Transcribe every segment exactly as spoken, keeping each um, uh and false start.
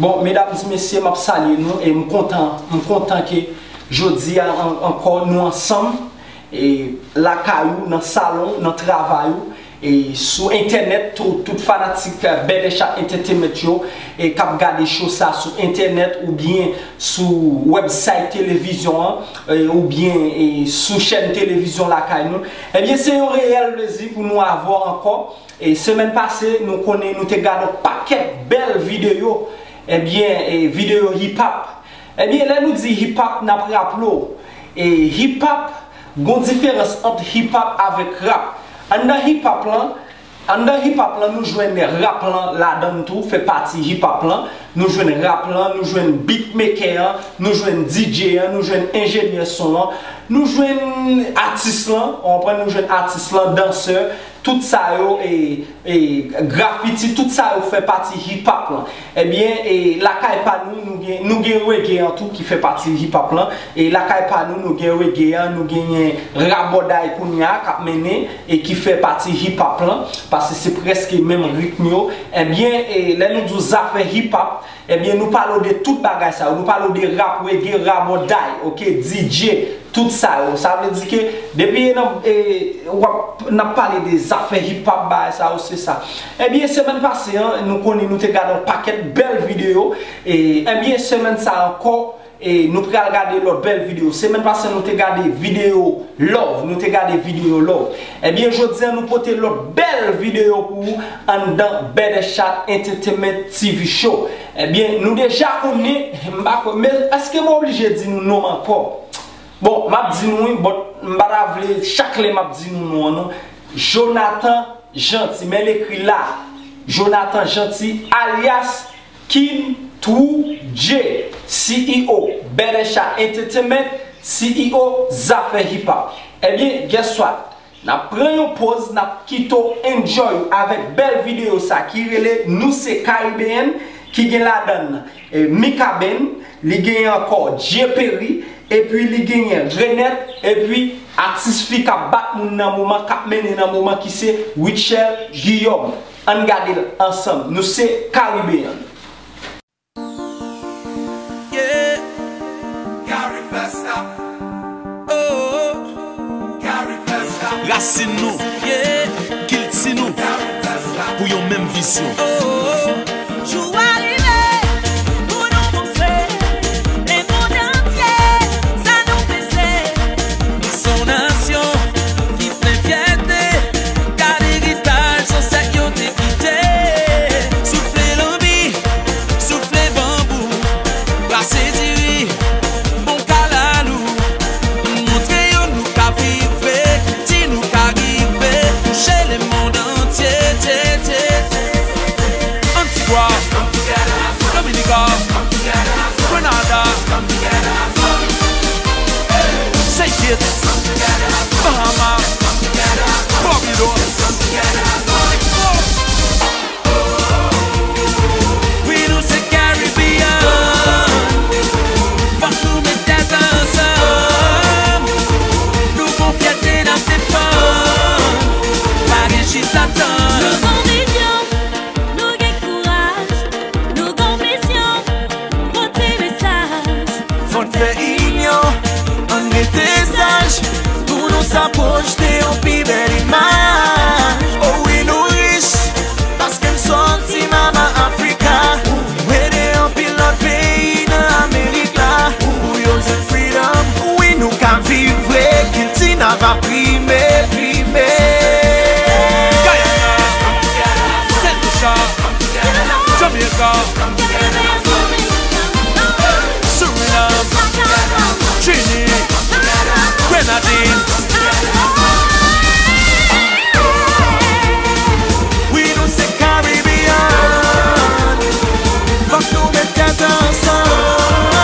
Bon, medam e mesye, m ap salye nou e m kontan, m kontan ke jodi a an- ankò nou ansanm, e lakay ou, nan salon, nan travay ou, e sou entènèt tou, tout fanatik eh, Bèdèchat Entertainment yo, e k ap gade show sa sou entènèt oubyen sou website televizyon an, e oubyen e sou chèn televizyon lakay nou. Ebyen, se yon reyèl plezi pou nou avè w ankò. E semèn pase, nou konnen nou te gade yon pakèt bèl videyo, ebyen, e videyo hip hop. Ebyen, lè nou di hip hop, n ap raple w, e hip hop, gon diferans ant hip hop avèk rap. Anndan hip hop lan, anndan hip hop lan, nou jwenn rap lan ladan l tou, fè pati hip hop lan. Nou jwenn rap lan, nou jwenn beatmaker an, nou jwenn D J an, nou jwenn enjenyè son an, nou jwenn atis lan, w konprann, nou jwenn atis lan, dansè, tout sa yo, e, e grafiti, tout sa yo fè pati hip hop lan. Ebyen, e lakay pa nou, nou gen, nou gen reggae an tou ki fè pati hip hop lan. E lakay pa nou, nou gen reggae an, nou genyen rabòday kounye a k ap mennen e ki fè pati hip hop lan, paske se prèske menm ritm yo. Ebyen, e lè nou di w zafè hip hop, ebyen, nou pale w de tout bagay sa yo. Nou pale w de rap, reggae, rabòday, oke, D J, tout sa yo. Sa vle di ke depi nan, e, w ap, n ap pale de zafè hip hop, bagay sa yo, se sa. Ebyen, semèn pase an, nou konnen nou te gade yon pakèt bèl videyo. E, ebyen, semèn sa ankò, e nou pral gade lòt bèl videyo. Semèn pase, nou te gade videyo love. Nou te gade videyo love. Ebyen, jodi a, nou pote lòt bèl videyo pou ou anndan Bèdèchat Entertainment T V Show. Ebyen, nou deja konnen, m pa kwè, men èske mwen oblije di nou non m ankò? Bon, m ap di nou wi, but m pa ta vle chak lè m ap di nou non an non. Jonathan Jeanty, men l ekri la. Jonathan Jeanty, alyas King True J, C E O, Bèdèchat Entertainment, C E O, zafè hip hop. Ebyen, guess what? N ap pran yon poz, n ap kite w enjoy avèk bèl videyo sa ki rele Nou se Karibeyen, ki gen ladan l, e, Mikaben, li genyen ankò Dye Peri, epi li genyen Renette, epi atis fi k ap bat moun nan moman, k ap mennen nan moman ki se Rutshelle Guillaume. Ann gade l ansanm. Nou se Karibeyen. Yeah. Carry Festa. Oh. Carry Festa. Rasin nou, yeah, kilti nou, pou yon menm vizyon. Oh. Jou a rive pou nou montre lemonn antye sa nou peze. Nou se yon nasyon ki plen fyète, gade eritaj zansèt yo te kite. Soufle lanbi, soufle banbou, brase diri, bon kalalou. Montre yo nou ka viv vre, di nou ka rive touche lemonn antye, tye, tye, tye. Antigua, Dominica, Grenada, Saint Kitts, Bahamas, Barbados. Wi, nou se Caribbean. Fòk nou met tèt ansanm. Nou gon fyète n ap defann. Pa gen chita tann. Nou gon vizyon, nou gen kouraj. Nou gon misyon, pote mesaj. Fò n fè inyon, ann rete saj, pou nou sa pwojte yon pi bèl imaj. O wi, nou rich, paske n sòti Mama Afrika. Nou ede anpil lòt peyi nan Amerik la, pou yo jwenn freedom. Wi, nou ka viv vre, kilti n a va prime, prime. Guyana, Saint Lucia, Jamaica, Suriname, Trini, Grenadine. Wi, nou se Caribbean. Fòk nou met tèt ansanm.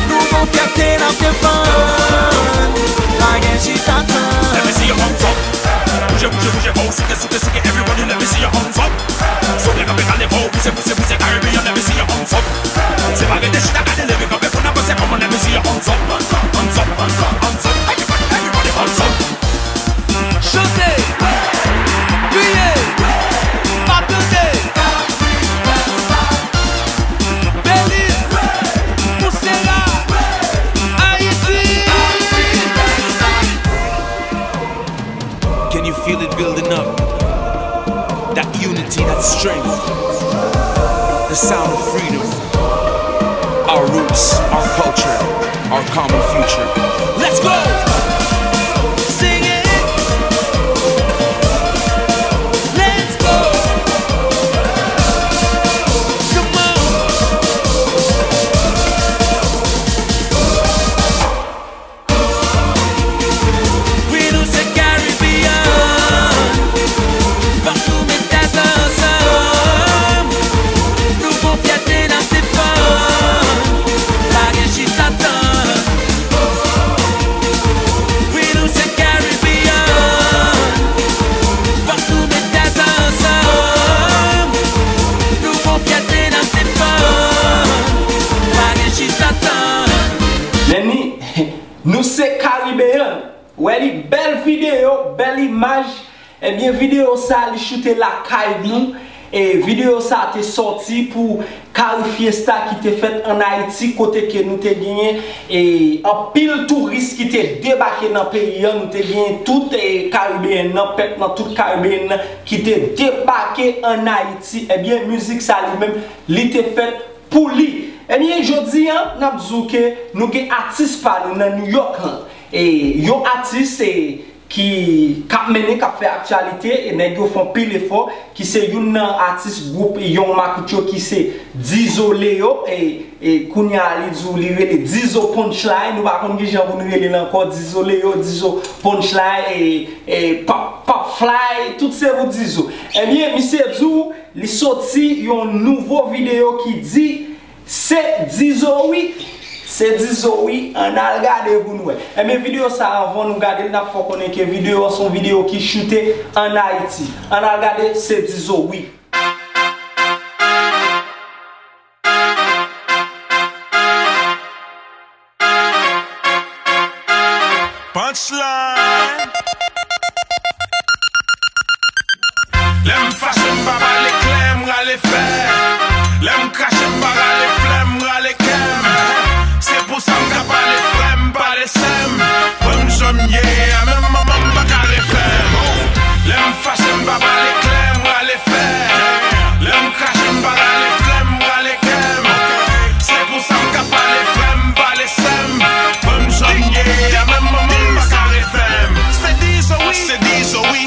Nou gon fyète n ap defann. Pa gen chita tann. Let me see your hands up. Bouje, bouje, bouje kò w, souke, souke, souke, everybody, let me see your hands up. Souke, kanpe, kale kò w, pouse, pouse, pouse, Caribbean, let me see your hands up. Se pa rete chita gade, leve kanpe pou n avanse, come on, let me see your hands up. Hands up, hands up, hands up, everybody, everybody, hands up. Chante, kriye, pa tande. That unity, that strength, the sound of freedom, our roots, our culture, our common future. Let's go! Sing it! Let's go! Come on! Wi, nou se Caribbean. Fòk nou met tèt ansanm. Nou gon fyète n ap defann. Pa gen chita tann. Wi, nou se Caribbean. Fòk nou met tèt ansanm. Nou gon fyète n ap defann. Pa gen chita tann. Lenny, nou se Karibeyan. Wè li, bèl videyo, bèl imaj. Ebyen, videyo sa a, li choute lakay nou. E videyo sa a te sòti pou Cari Fiesta ki te fèt ann Ayiti, kote ke nou te genyen, e, anpil touris ki te debake nan peyi an. Nou te genyen tout, e, Karibeyen nan, pèp nan tout Karibeyen nan ki te debake ann Ayiti. Ebyen, mizik sa li menm, li te fèt pou li. Ebyen, jodi a, n ap di w ke nou gen atis pa nou nan New York lan. E yon atis, e, ki, k ap mennen, k ap fè aktyalite, e nèg yo fè anpil efò, ki se youn nan atis gwoup Young Makout yo, ki se Dizoleo, e, e kounye a li di w li rele Dizo Punchline, nou pa konn kijan pou n rele l ankò, Dizoleo, Dizo Punchline, e, e Pop, Pop Fly, tout se pou Dizo. Ebyen, misye di w, li soti yon nouvo videyo ki di, Se Dizo wi. Se Dizo wi. Ann al gade pou n wè. Ebyen, videyo sa a, anvan nou gade l, n ap fè w konnen ke videyo an se yon videyo ki choute ann Ayiti. Ann al gade Se Dizo wi. Punchline. Lè m fache, m pa pale klè, m rale fè. Lè m krache, m pa rale flè, m rale kè m. Se pou sa m ka pale frè, m pale sè m. Pran m jan m ye a, menm manman m pa ka refè m. Lè m fache, m pa pale klè, m rale fè. Lè m krache, m pa rale flè, m rale kè m. Se pou sa m ka pale frè m, pale sè m. Pran m jan m ye a, menm manman m pa ka refè m. Se Dizo wi. Se Dizo wi.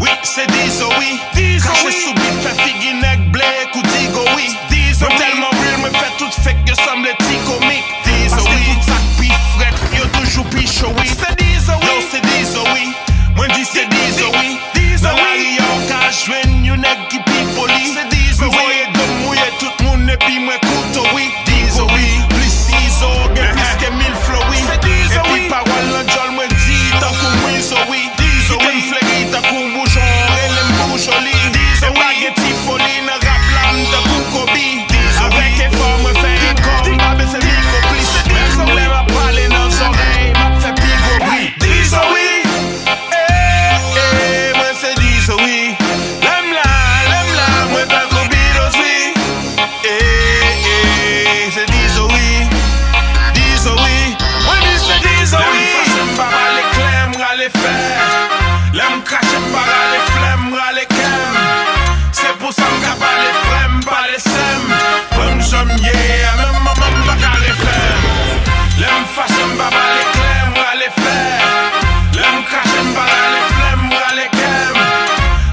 Wi, se Dizo wi. Dizo wi. Kache sou bit, fè figi nèg ble kou Digo wi. Dizo wi. Mwen tèlman real, mwen fè tout fake yo sanble ti komik. Dizo wi. Paske tout sa k pi frèt, yo toujou pi cho wi. Se Dizo wi. Yo, se Dizo wi. Mwen di se Dizo wi. Dizo wi. Nan lari a, w ka jwenn yon nèg ki pi poli. Se Dizo wi. M voye do m mouye tout moun epi mwen kouto wi. Dizo wi. Plis Izo, gen plis ke mil flo wi. Se Dizo wi. Epi pawòl nan djòl mwen di tankou Mwizo wi. Dizo wi. Kite m fleri tankou bouchon, rele m Boujoli. Dizo wi. E pa gen ti foli nan rap la, m tankou Kobe. Dizo wi. Avèk efò mwen fè ankò, m pa bezwen pi konplis. Menm lè m ap pale nan zòrèy, m ap fè pi gwo bri. Dizo wi. Eh, eh, mwen se Dizo wi. Lè m la, lè m la, mwen tankou Beatles wi. Eh, eh, se Dizo wi. Dizo wi. Mwen di se Dizo wi. Lè m fache, m pa pale klè, m rale fè. Lè m krache, m pa rale flè, m rale kè m. Se pou sa m ka pale frè m, pale sè m. Pran m jan m ye a, menm manman m pa ka refè m. Lè m fache, m pa pale klè, m rale fè. Lè m krache, m pa rale flè, m rale kè m.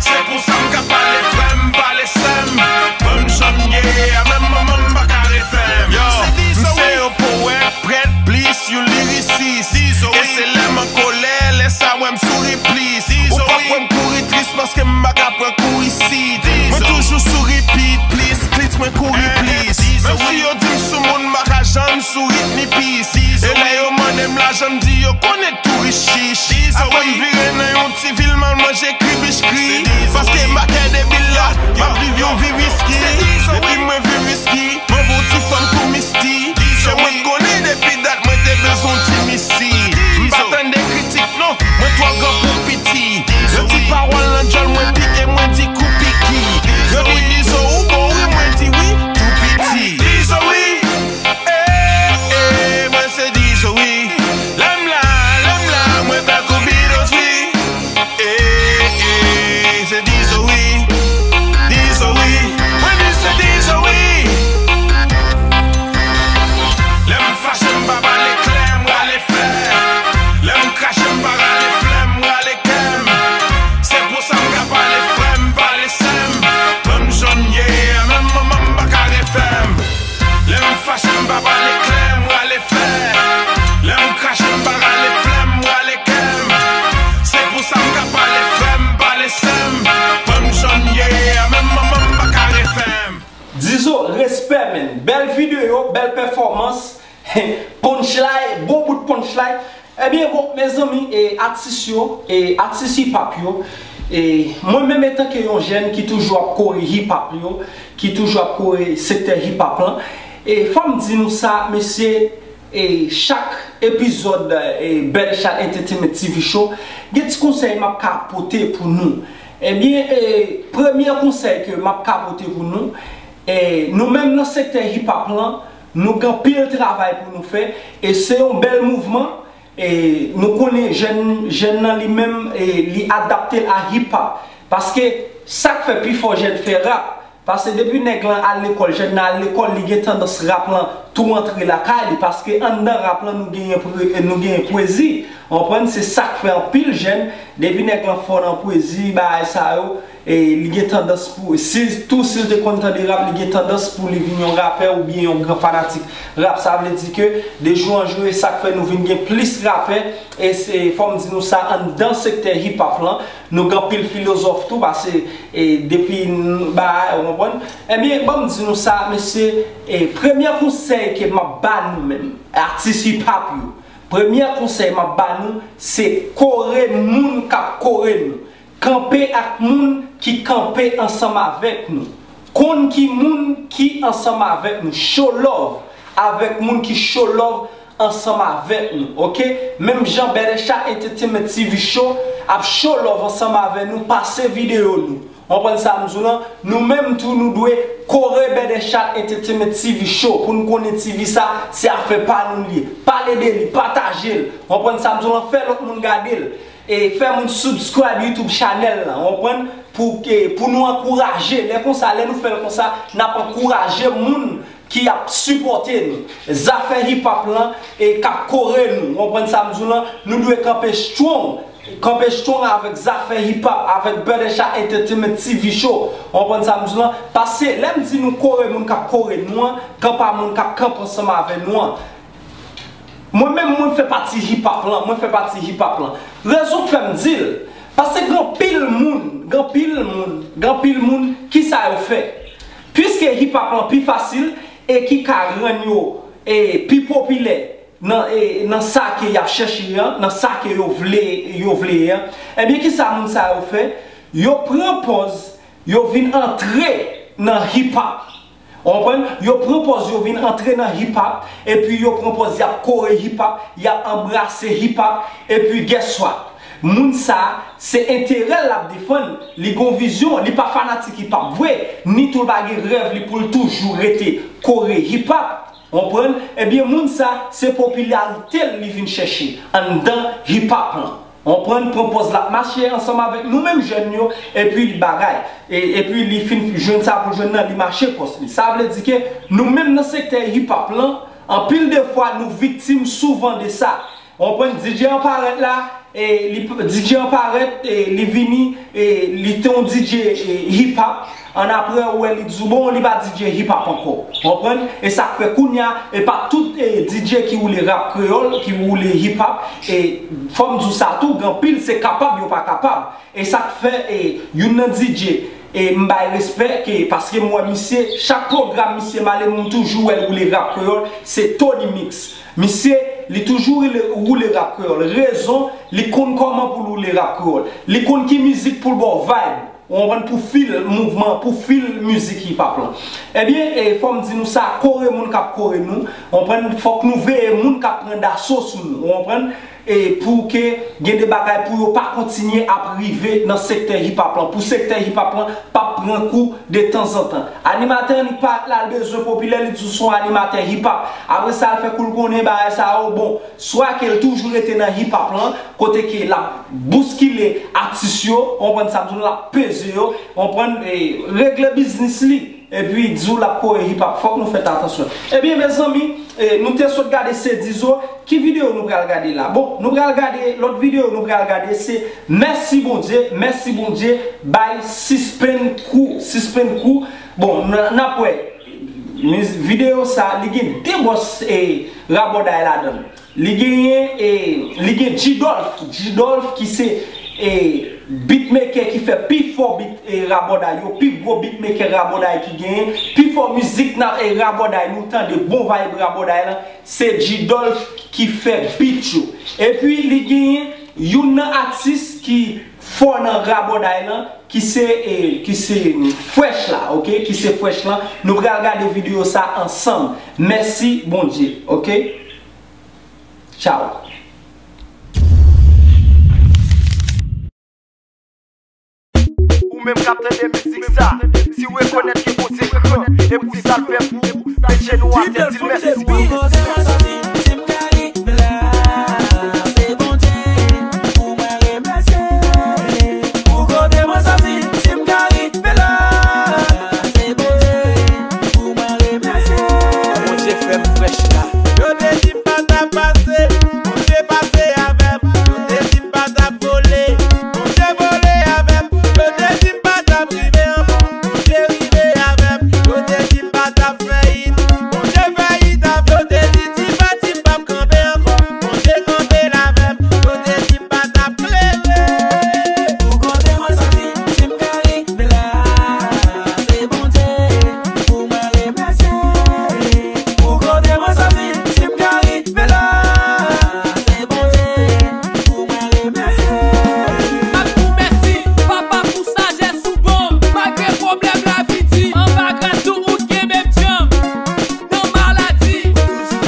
Se pou sa m ka pale frè m, pale sè m. Pran m jan m ye a, menm manman m pa ka refè m. Yo, m se yon powèt, prèt, plis yon lirisis. E se lè m an kolè, lè sa wè m souri plis. Ou p ap wè m kouri tris paske m pa ka pran kou isit. Mwen toujou sou repeat, plis, glitch mwen kouri plis. Menm si yo di m sou moun, m pa ka janm souri ni pis. E lè yo mande m lajan, m di yo konnen touris chich. Apre m vire nan yon ti vil, m al manje kribich kri. Paske makè debil la, m ap viv yon vi riski. Epi mwen vi riski, m anvi yon ti fanm kou Misty. Se mwen k konnen depi dat mwen te bezwen yon ti Missy. M pa tande kritik non, mwen twò gran pou piti. Yon ti pawòl nan djòl mwen pike, mwen di kou piki. Yo di Dizo ou bon wi, mwen di wi, tou piti. Dizo wi. Eh, eh, mwen se Dizo wi. Lè m la, lè m la, mwen tankou Beatles wi. Eh, eh, se Dizo wi. Bèl pèfòmans, punchline, bon bout punchline. Ebyen, bon, mezanmi, e, atis yo, e, atis hip hop yo, e, mwen menm etanke yon jèn ki toujou ap kore hip hop yo, ki toujou ap kore sektè hip hop lan, e, fò m di nou sa, mesye, e, chak epizòd, e, Bèl Chat Entertainment T V Show, gen ti konsèy m ap ka pote pou nou. Ebyen, e, premye konsèy ke m ap ka pote pou nou, e, nou menm nan sektè hip hop lan, nou gen anpil travay pou nou fè, e se yon bèl mouvman, e nou konnen jèn, jèn nan li menm, e li adapte l a hip hop. Paske sa k fè pifò jèn fè rap, paske depi nèg lan al lekòl, jèn nan al lekòl, li gen tandans rap lan tou antre lakay li, paske anndan rap lan nou genyen pre-, nou genyen pwezi. Ou konprann? Se sa k fè anpil jèn, depi nèg lan fò nan pwezi, bagay sa yo, e li gen tandans pou, si, tou si l te konn tande rap, li gen tandans pou li vin yon rapè oubyen yon gran fanatik rap. Sa vle di ke de jou an jou, e sa k fè nou vin gen plis rapè, e se, fò m di nou sa, anndan sektè hip hop lan, nou gen anpil filozòf tou, paske, e, depi n-, bagay, ou konprann? Ebyen, ban m di nou sa, mesye, e, premye konsèy ke m ap ba nou menm, atis hip hop yo, premye konsèy m ap ba nou, se kore moun k ap kore nou. Kanpe ak moun ki kanpe ansanm avèk nou. Konn ki moun ki ansanm avèk nou. Show love avèk moun ki show love ansanm avèk nou, oke? Menm jan Bèlècha Entertainment T V Show ap show love ansanm avèk nou, pase videyo nou. Ou konprann sa m di w lan? Nou menm tou, nou dwe kore Bèlècha Entertainment T V Show pou n konnen T V sa, se afè pa nou l ye. Pale de li, pataje l. Ou konprann sa m di w lan? Fè lòt moun gade l. E fè moun subscribe YouTube channel lan, ou konprann? Pou, e, pou nou ankouraje. Lè konsa, lè nou fè l konsa, n ap ankouraje moun ki ap sipòte nou. Zafè hip hop lan, e k ap kore nou. Ou konprann sa m di w lan? Nou dwe kanpe strong. Kanpe strong avèk zafè hip hop, avèk Bèlècha Entertainment T V Show. Ou konprann sa m di w lan? Paske lè m di nou kore moun k ap kore nou an, kanpe moun k ap kanpe ansanm avè nou an. Mwen menm, mwen fè pati hip hop lan, mwen fè pati hip hop lan. Rezon k fè m di l, paske gen anpil moun, gen anpil moun, gen anpil moun, ki sa yo fè? Piske hip hop lan pi fasil e ki ka rann yo, e, pi popilè nan, e, nan sa ke y ap chèche an, nan sa ke yo vle, yo vle an, ebyen, ki sa moun sa yo fè? Yo pran pòz, yo vin antre nan hip hop. Ou konprann? Yo pran pòz, yo vin antre nan hip hop, epi yo pran pòz, y ap kore hip hop, y ap anbrase hip hop, epi guess what? Moun sa, se enterè l l ap defann, li gon vizyon, li pa fanatik hip hop vre, ni tou l pa gen rèv li pou l toujou rete kore hip hop. Ou konprann? Ebyen, moun sa, se popilarite l li vin chèche anndan hip hop lan. Ou konprann? Pran pòz l ap mache ansanm avèk nou menm jèn yo, epi li bagay. E, epi li fin jwenn sa pou l jwenn nan, li mache pòs li. Sa vle di ke nou menm nan sektè hip hop lan, anpil de fwa nou viktim souvan de sa. Ou konprann? D J an parèt la, e, li, D J an parèt, e, li vini, e, li te yon D J, e, hip hop. Annapre, ou wè li di w, bon, li pa D J hip hop ankò. Ou konprann? E sa k fè kounye a, e pa tout, e, D J ki woule rap kreyòl, ki woule hip hop. E fò m di w sa tou, gen anpil se kapab yo pa kapab. E sa k fè, e, youn nan D J, e m bay respè, ke, paske m wè misye, chak pwogram misye m ale, m toujou wè l woule rap kreyòl, se Tony Mix. Misye, li toujou woule, woule rap kreyòl. Rezon, li konn kòman pou l woule rap kreyòl. Li konn ki mizik pou l ba w vibe. Ou konprann? Pou fil mouvman, pou fil mizik hip hop lan. Ebyen, e, fò m di nou sa, kore moun k ap kore nou. Ou konprann? Fòk nou veye moun k ap pran daso sou nou. Ou konprann? E pou ke gen de bagay pou yo pa kontinye ap rive nan sektè hip hop lan. Pou sektè hip hop lan pa pran kou de tanzantan. Animatè annik parèt la, l bezwen popilè, li di w se yon animatè hip hop. Apre sa, l fè kou l konnen bagay sa yo bon. Swa ke l toujou rete nan hip hop lan, kote ke l ap bouskile atis yo, ou konprann sa m di w, l ap peze yo, ou konprann, e, regle biznis li, epi di w l ap kore hip hop, fòk nou fè atansyon. Ebyen, mezanmi, e, nou te sot gade Se Dizo, ki videyo nou pral gade la? Bon, nou pral gade, lòt videyo nou pral gade, se Mèsi Bondye, Mèsi Bondye, by Sispenn Kou, Sispenn Kou. Bon, n, n ap wè, miz-, videyo sa, li gen de bòs, e, rabòday ladan l. Li genyen, e, li gen G-Dolph. G-Dolph ki se, e, beatmaker ki fè pi fò beat, e, rabòday yo, pi gwo beatmaker rabòday ki genyen, pi fò mizik nan, e, rabòday, nou tande bon vibe rabòday lan, se G-Dolph ki fè beat yo. Epi li genyen youn nan atis ki fò nan rabòday lan, ki se, e, ki se Fresh la, oke? Ki se Fresh lan. Nou pral gade videyo sa ansanm. Mèsi Bondye, oke? Tchao. Ou menm k ap tande mizik sa, si w rekonèt ke Bondye gran, e pou sa l fè pou ou, met jenou atè, di l mèsi. Pou kote mwen soti, si m ka rive la, se Bondye pou mwen remèsye. Pou kote mwen soti, si m ka rive la, se Bondye pou mwen remèsye. Bondye fè m frèch la. Yo te di m pa t ap pase, Bondye pase avè m. Yo te di m pa t ap vole, Bondye vole avè m. Yo te di m pa t ap rive ankò, Bondye rive avè m. Yo te di m pa t ap fè it, Bondye fè it avè m. Yo te di ti pa ti p ap kanpe ankò, Bondye kanpe l avè m. Yo te di m pa t ap klere. Pou kote mwen soti, si m ka rive la, se Bondye pou mwen remèsye. Pou kote mwen soti, si m ka rive la, se Bondye pou mwen remèsye. M ap di w mèsi, Papa, pou sajès ou ban m. Malgre pwoblèm lavi di, anba gras ou, ou t kenbe m djanm. Nan maladi,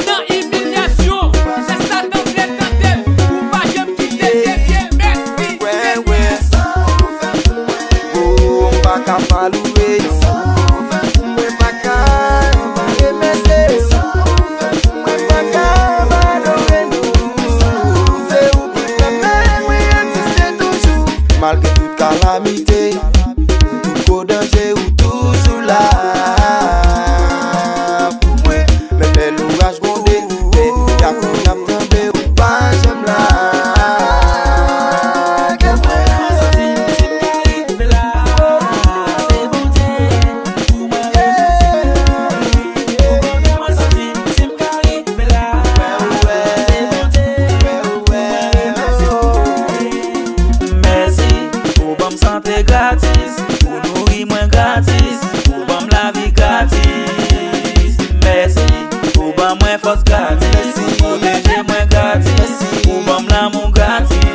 nan imilyasyon, lè Satan vle tante m, ou pa janm kite devye. Mèsi, Senyè. Pou m pa ka pa louwe. Mwen pa ka pa remèsye. Mwen pa ka pa adore nou. Se ou ki pèmèt mwen egziste toujou. Malgre tout kalamite, tout gwo danje, ou toujou la pou mwen. Menm lè loraj gwonde, lè y ap tanbe, ou pa janm lage mwen. Mèsi pou ban m sante gratis, pou nouri mwen gratis, pou ban m lavi gratis. Mèsi pou ban mwen fòs gratis, pou pwoteje mwen gratis, pou ban m lanmou gratis.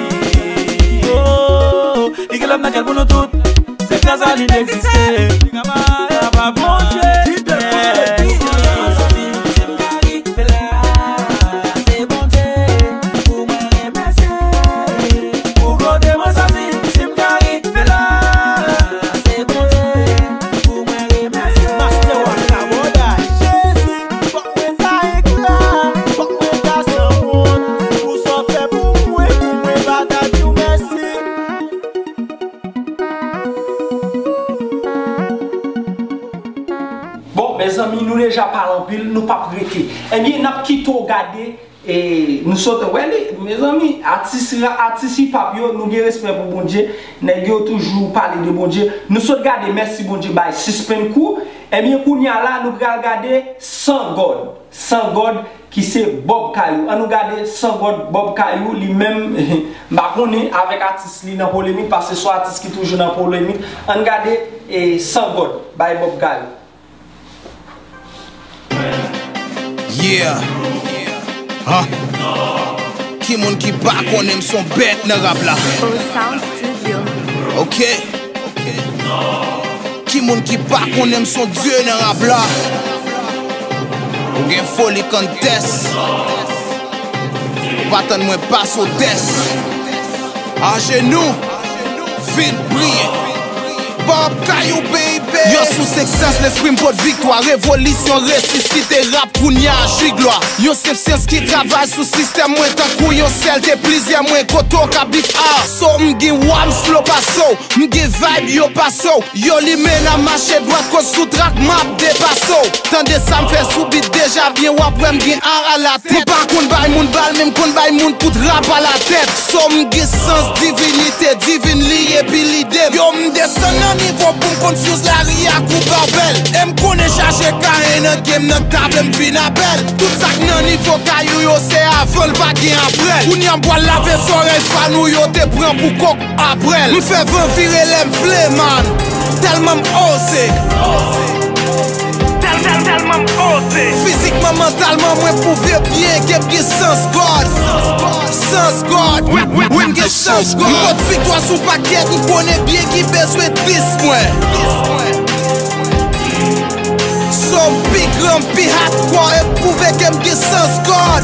Oh, li gen lòt nan kè l pou nou tout. Se gras a li n egziste. Papa Bondye, mèsi. Pou kote mwen soti, si m ka rive la, se Bondye pou mwen remèsye. Master Waka Bòday. Jezi, fòk mwen ta ekla, fòk mwen ta sanwont, pou sa w fè pou mwen, pou mwen pa ta di w mèsi. Bon, mezanmi, nou deja pale anpil, nou p ap rete. Ebyen, n ap kite w gade. E nou sot wè li, mezanmi, atis ra-, atis hip hop yo, nou gen respè pou Bondye, nèg yo toujou pale de Bondye. Nou sot gade Mèsi Bondye bay Sispann Kou. Ebyen, kounye a la, nou pral gade San God. San God, ki se Bob Kayou. Ann nou gade San God, Bob Kayou, li menm, m pa konnen avèk atis li nan polemik, paske se yon atis ki toujou nan polemik. Ann gade, e, San God, bay Bob Kayou. Yeah. Huh? Ki moun ki pa konnen m se yon bèt nan rap la? Sound Studio. Ok. Ki moun ki pa konnen m se yon dye nan rap la? Ou gen foli Kantès. Ou pa tann mwen pase w tès. Ajenou. Vin priye. Bob Kayou, baby. Yo sou senk sans, lespri m pot viktwa. Revolisyon resisite, rap kounye a jwi glwa. Yon senp syans ki travay sou sistèm mwen tankou yon sèl te plizyè mwen kote w ka bif a. So m gen wa m slow pase w, m gen vibe yo pase w. Yo limen n ap mache dwat koz sou trak m ap depase w. Tande sa m fè sou beat deja byen w ap wè m gen a alatèt. M pa konn bay moun bal, men m konn bay moun kout rap alatèt. So m gen sans divinite, divin li epi lide m. Yo m desann nan nivo pou m konn fuse lari a kou Babèl. E m konnen chache kayen nan game nan ta vle m vin apèl. Tout sa k nan nivo kayou yo se avan l pa gen apre l. Kounye a m pral lave zòrèy fan ou yo te pran pou kòk apre l. M fè van vire lè m vle, man. Tèlman m oze. Tèl, tèl, tèlman m oze. Fizikman, mantalman, mwen pwouve byen ke m gen sans God. Sans God. Wi, wi, wi, m gen sans God. M pot viktwa sou pakèt, m konnen byen ki bezwen dis mwen. So m pi gran, m pi hardcore, e m pwouve ke m gen sans God.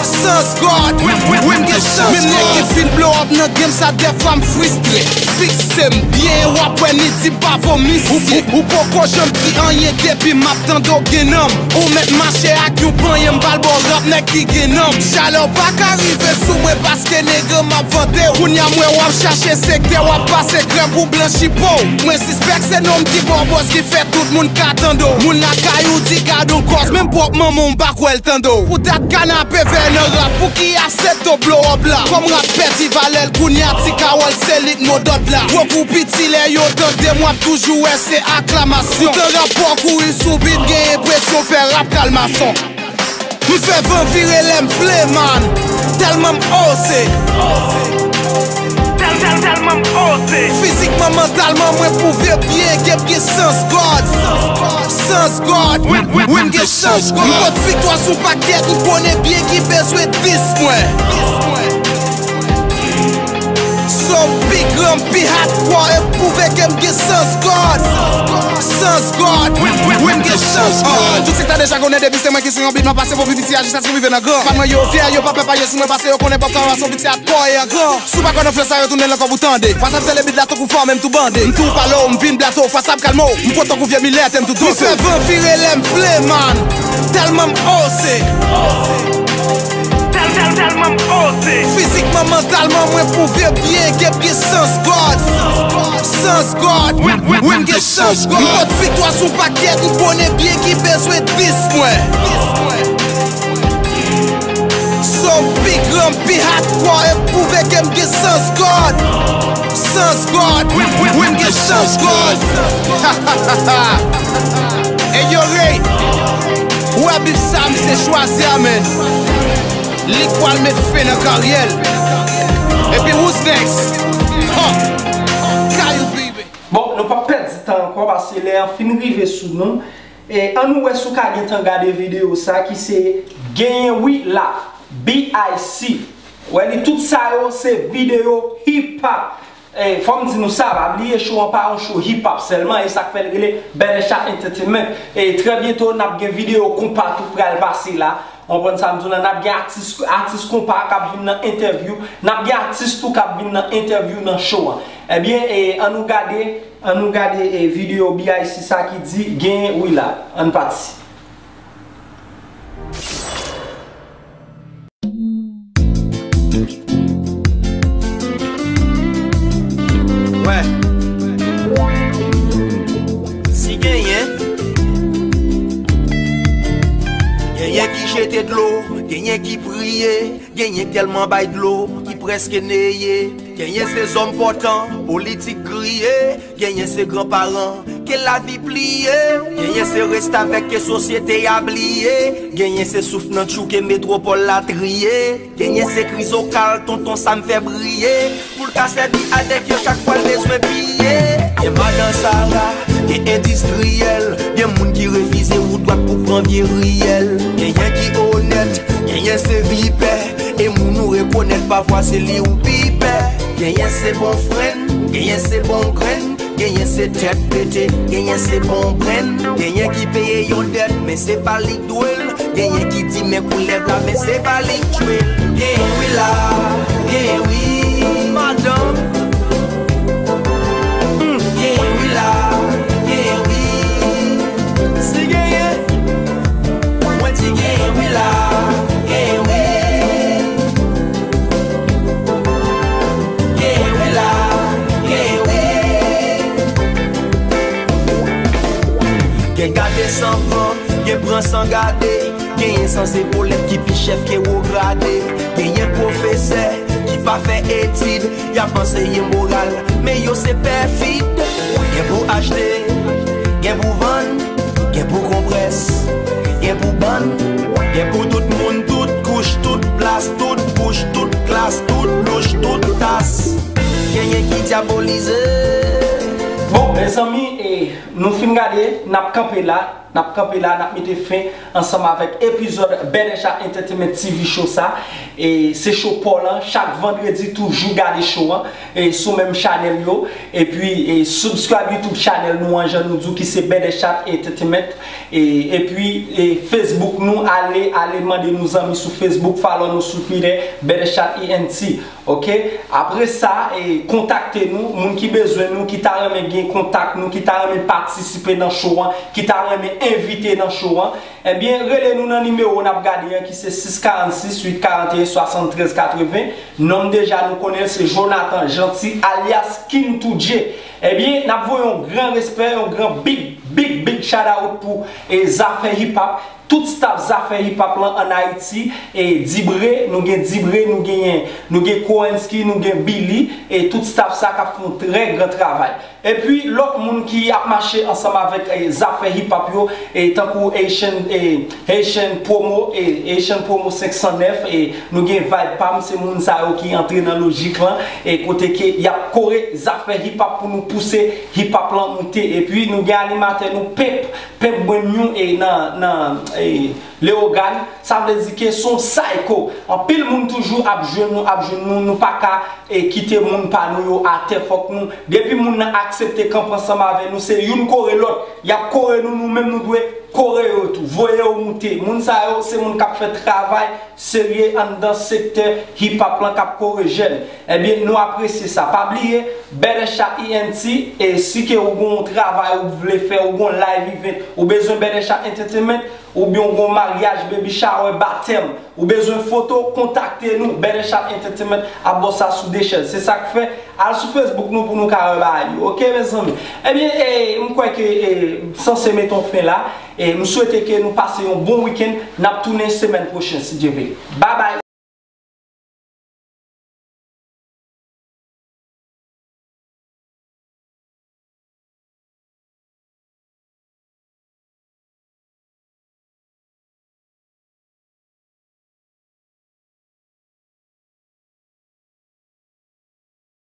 Sans God. Wi, wi, wi, m gen sans God. Menm nèg ki fin blow up nan game sa, dèfwa m fristre. Fikse m byen, w ap wè ni di m pa vomi. Ou, ou, ou poko janm di anyen depi m ap tande w gen nanm. Ou mèt mache ak yon panyen, m pral ba w rap nèg ki gen nanm. Chalè w pa ka rive sou mwen paske nèg m ap vante w. Kounye a m wè w ap chache sektè, w ap pase krèm pou blanchi po w. Mwen sispèk se nonm ki ba w bòz ki fè tout moun ka tande w. Moun lakay ou di gad on kòz, menm pwòp manman w m pa kwè l tande w. Pou dat kanape vè nan rap, pou ki aksepte w blow up la. Kòm rap pèdi valè l, kounye a ti kawòl se li k modòd la. Gwo kou piti lè yo tande m w ap toujou wè se aklamasyon. Tan rap pa w kouri sou bit, gen enpresyon fè rap kalmason. M fè van vire lè m vle, man. Tèlman m oze. Tèl, tèl, tèlman m oze. Fizikman, mantalman, mwen pwouve byen ke m gen sans God. Sans God. Wi, wi, wi, m gen sans God. M pot viktwa sou pakèt, m konnen byen ki bezwen dis mwen. So m pi gran, m pi hardcore, e m pwouve ke m gen sans God. Sans God. Wi, wi, wi, m gen sans God. Tout se ta deja konnen depi se mwen ki sou yon bit, m ap pase pou pi piti a jis Rive nan gran. Fan mwen yo vyè, yo pa pè paye sou mwen paske yo konnen pòp sa a son piti hardcore e an gran. Si w pa kwè nan flè sa yo, tounen l ankò pou tande. Fas ap sele bit la tankou fò menm tou bande. M tou pale w, m vin blase w, fas ap kalme w. M pot tankou vye milè, tèm tou doze. M fè van vire lè m vle, man. Tèlman m oze. Tèl, tèl, tèlman m oze. Fizikman, mantalman, mwen pwouve byen ke m gen sans God. Sans God. Wi, wi, wi, m gen sans God. M pot viktwa sou pakèt, m konnen byen ki bezwen dis mwen. So m pi gran, m pi hardcore, e m pwouve ke m gen sans God. Sans God. Wi, wi, wi, m gen sans God. Hey yo, Ray. Ou wè bif sa, misye chwazi a, man. Li k pral met fen nan karyè l. Epi who's next? Huh. Kayou, baby. Bon, nou p ap pèdi tan ankò, paske lè an fin rive sou nou. E, ann nou wè si w ka gentan gade videyo sa ki se Genyen Wi La, B I C. Wè li, tout sa yo se videyo hip hop. E, fò m di nou sa, pa bliye show an pa yon show hip hop sèlman, e sa k fè l rele Bèlè Chat Entertainment. E, trè byento, n ap gen videyo konpa tou pral pase la. Ou konprann sa m di w la, n ap gen atis, atis konpa k ap vin nan entèvyou, n ap gen atis tou k ap vin nan entèvyou nan show an. Ebyen, e, ann nou gade, ann nou gade, e, videyo B I C sa ki di Genyen Wi La. Ann pati. Wè. Si genyen, genyen ki jete dlo, genyen ki priye, genyen k tèlman bay dlo ki prèske neye, genyen se zòm pòtan, politik griye, genyen se granparan ke lavi pliye, genyen se restavèk ke sosyete a bliye, genyen se souf nan tchou ke metwopòl la triye, genyen se krizokal tonton Sam fè briye, pou l ka sèvi avèk yo chak fwa l bezwen piye. Gen madan Sara, gen endistriyèl, gen moun ki refize wout dwat pou pran vye riyèl. Genyen ki onèt, genyen se vipè, e moun ou rekonèt pafwa se li ou pi pè. Genyen se bon frenn, genyen se bon grenn, genyen se tèt pete, genyen se bon brenn, genyen ki peye yon dèt, men se pa li k dwe l. Genyen ki di men koulèv la, men se pa li k tchwe l. Genyen wi la, genyen wi. Madanm. Hmm. Genyen wi la, genyen wi. Si genyen, mwen di genyen wi la, genyen wi. Genyen wi la, genyen wi. Gen gade san pran, gen pran san gade. Genyen san zepolèt ki pi chèf ke wo grade. Genyen pwofesè ki pa fè etid, y ap anseye moral, men yo se pèfid. Gen pou achte, gen pou Bon, mezanmi, e, nou fin gade, n ap kanpe la, n ap kanpe la, n ap mete fen ansanm avèk epizòd Bèdè Chat Entertainment T V Show sa. E se show pa w lan, chak vandredi toujou gade show an, e sou menm chanèl yo. Epi, e, subscribe YouTube chanèl nou an, jan nou di w, ki se Bèdè Chat Entertainment. E, epi, e, Facebook nou, ale, ale mande nou zanmi sou Facebook, follow nou sou Twitter, Bèdè Chat E N T. Ok, apre sa, e, kontakte nou, moun ki bezwen nou, ki ta renmen gen kontak nou, ki ta renmen patisipe nan show an, ki ta renmen envite nan show an, ebyen, rele nou nan nimewo n ap gade an ki se sis karannsis uit karanteyen swasanntrèz katreven. Non m deja nou konnen l se Jonathan Jeanty alyas King two J. Ebyen, n ap voye yon gran respè, yon gran big, big, big shout out pou, e, Zafè Hip Hop. Tout staff Zafè Hip Hop lan ann Ayiti, e Dibre, nou gen Dibre, nou genyen, nou gen Kowensky, nou gen Billy, e tout staff sa k ap fè yon trè gran travay. Epi, lòt moun ki ap mache ansanm avèk, e, Zafè Hip Hop yo, e tankou Haitian, e, Haitian Promo, e, Haitian Promo senk san nèf, e nou gen Vibe Pam, se moun sa yo ki antre nan lojik lan, e kote ke y ap kore Zafè Hip Hop pou nou pouse hip hop lan moute. Epi, nou gen animatè nou, Pep, Pep Brand New, e nan, nan, e, Leyogàn, sa vle di ke se yon psycho. Anpil moun toujou ap jwenn nou, ap jwenn nou, nou pa ka, e, kite moun pa nou yo atè, fòk nou, depi moun nan aksepte kanpe ansanm avè nou, se youn kore lòt, y ap kore nou, nou menm nou dwe kore yo tou, voye yo moute. Moun sa yo, se moun k ap fè travay serye anndan sektè hip hop lan k ap kore jèn. Ebyen, nou apresye sa. Pa bliye, Bèdè Chat E N T, e si ke ou gen yon travay ou vle fè, ou gen yon live event, ou bezwen Bèdè Chat Entertainment, oubyen ou gen yon maryaj, baby shower, batèm, ou bezwen foto, kontakte nou, Bèdè Chat Entertainment ap ba w sa sou de chèz. Se sa k fè, al sou Facebook nou pou nou ka wè bagay yo. Ok, mezanmi? Ebyen, e, m kwè ke, e, m sanse mete yon fen la. E m swete ke nou pase yon bon wikenn. N ap tounen semèn pwochen, si Dye vle. Babay!